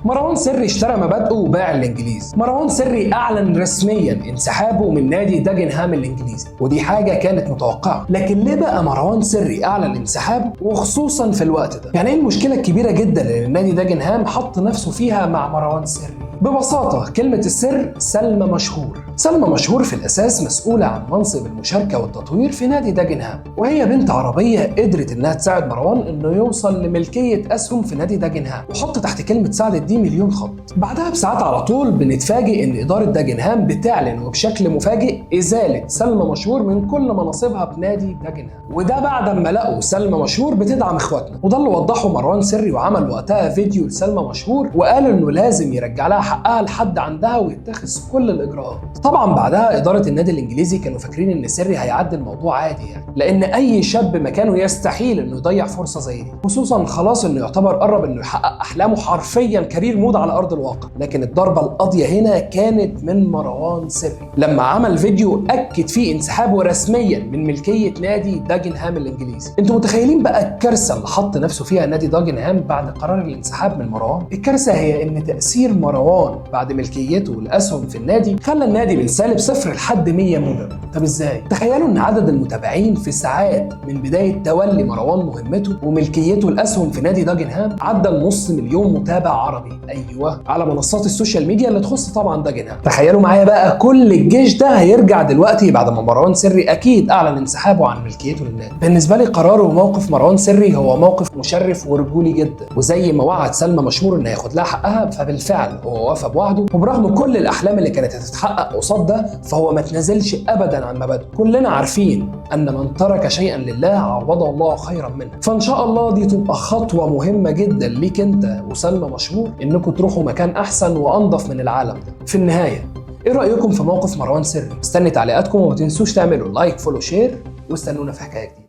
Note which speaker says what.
Speaker 1: مروان سري اشترى مبادئه وباع الانجليزي. مروان سري اعلن رسميا انسحابه من نادي داجنهام الانجليزي، ودي حاجة كانت متوقعه. لكن ليه بقى مروان سري اعلن انسحابه وخصوصا في الوقت ده؟ يعني ايه المشكلة الكبيرة جدا اللي النادي داجنهام حط نفسه فيها مع مروان سري؟ ببساطة كلمة السر سلمى مشهور. سلمى مشهور في الأساس مسؤولة عن منصب المشاركة والتطوير في نادي داجنهام، وهي بنت عربية قدرت إنها تساعد مروان إنه يوصل لملكية أسهم في نادي داجنهام، وحط تحت كلمة ساعدت دي مليون خط. بعدها بساعات على طول بنتفاجئ إن إدارة داجنهام بتعلن وبشكل مفاجئ إزالة سلمى مشهور من كل مناصبها بنادي داجنهام، وده بعد ما لقوا سلمى مشهور بتدعم إخواتنا. وده اللي وضحه مروان سري، وعمل وقتها فيديو لسلمى مشهور وقال إنه لازم يرجع لها حقها لحد عندها ويتخذ كل الاجراءات. طبعا بعدها ادارة النادي الانجليزي كانوا فاكرين ان سري هيعدي الموضوع عادي يعني، لان اي شاب مكانه يستحيل انه يضيع فرصة زي دي، خصوصا خلاص انه يعتبر قرب انه يحقق احلامه حرفيا career mode على ارض الواقع. لكن الضربة القاضية هنا كانت من مروان سري لما عمل فيديو اكد فيه انسحابه رسميا من ملكية نادي داجنهام الانجليزي. انتوا متخيلين بقى الكارثة اللي حط نفسه فيها نادي داجنهام بعد قرار الانسحاب من مروان؟ الكارثة هي ان تاثير مروان بعد ملكيته الاسهم في النادي خلى النادي من سالب صفر لحد 100 موجب. طب ازاي؟ تخيلوا ان عدد المتابعين في ساعات من بداية تولي مروان مهمته وملكيته الاسهم في نادي داجنهام عدى النص مليون متابع عربي، ايوه، على منصات ال social media اللي تخص طبعا داجنهام. تخيلوا معايا بقى كل الجيش ده هيرجع دلوقتي بعد ما مروان سري اكيد اعلن انسحابه عن ملكيته للنادي. بالنسبة لي قرار وموقف مروان سري هو موقف مشرف ورجولي جدا، وزي ما وعد سلمى مشهور انه هياخد لها حقها فبالفعل هو وفى بوعده، وبرغم كل الاحلام اللي كانت هتتحقق قصاد ده فهو ما تنازلش ابدا عن مبادئه. كلنا عارفين ان من ترك شيئا لله عوضه الله خيرا منه، فان شاء الله دي تبقى خطوة مهمة جدا ليك انت وسلمى مشهور انكم تروحوا مكان احسن وانظف من العالم ده. في النهاية ايه رايكم في موقف مروان سري؟ مستني تعليقاتكم وما تنسوش تعملوا like follow share، واستنونا في حكاية جديدة.